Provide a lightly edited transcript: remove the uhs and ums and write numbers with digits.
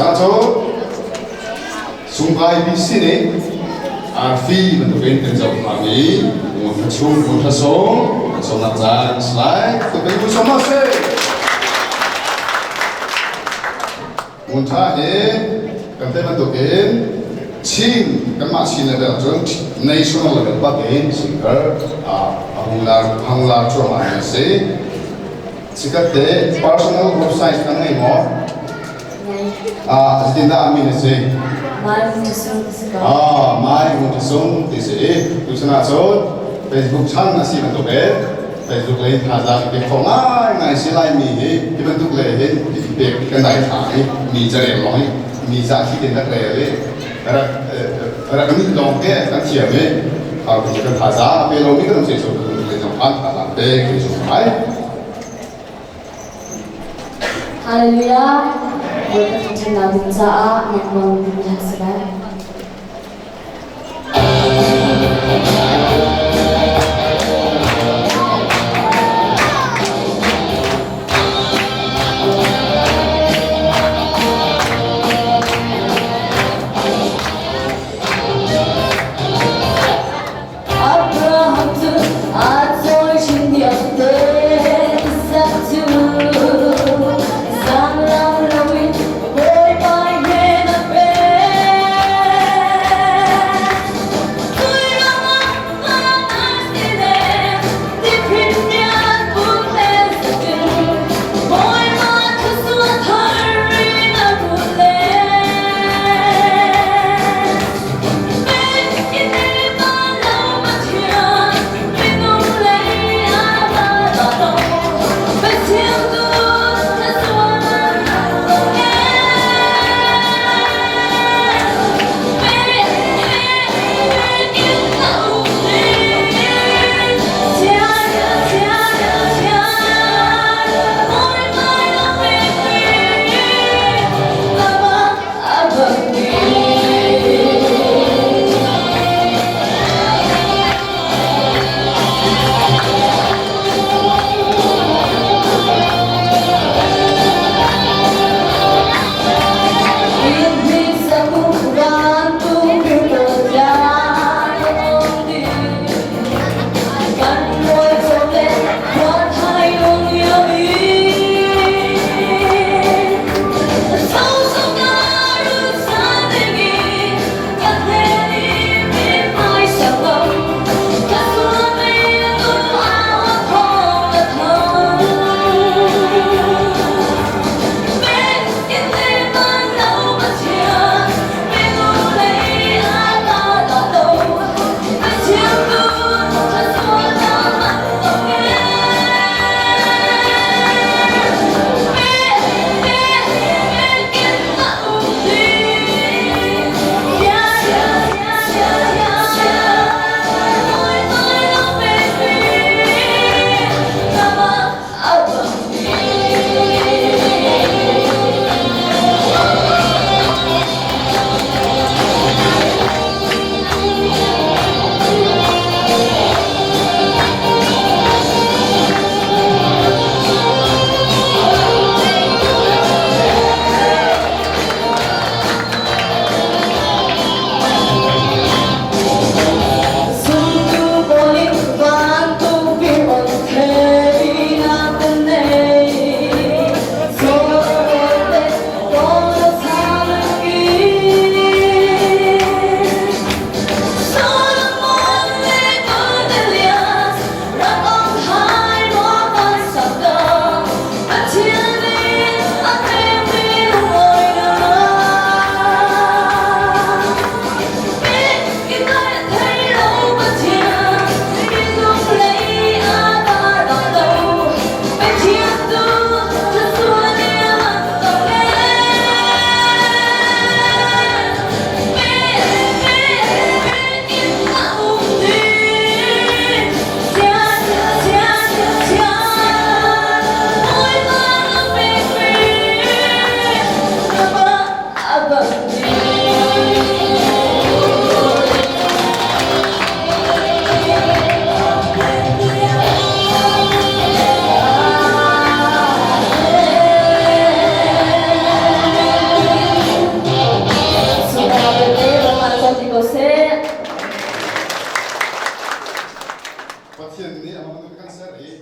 Tuchan cu Sungkai BC nih arfi bantukin kan zoh hngami ngun chung ngun hlasung kan sawmnak caan slide tu pe sawm se. Ngun tha hi kan te bantukin Chin kanmah Chin level cun national level bak in singer a hung lar hung lar cuahmah mi a si. Chikat te personal website kan ngei maw? Ah, zeitindah a min a si? Mai Mutasung ti si ko. Ah, Mai Mutasung ti si i tuchan ah cun Facebook chan a si bantuk in Facebook lei thazaang pek khawh ngaingai si laimi hi hi bantuk le hin pek kan dai thla i mi carel lawng i mi za khi ten rak rel i rak rak nih lawng te kan thiam i kan thazaang a pe lomi kan um se so le zong khan thazaang pe kan sung lai. Hallelujah! Bawipa thangṭhatnak ding caah nangmang na si lai. Abraham cu aa cawi chin liote Isak cu zaanglang loin Bawipa he na pek. Pathian nih amah bantuk kan ser i.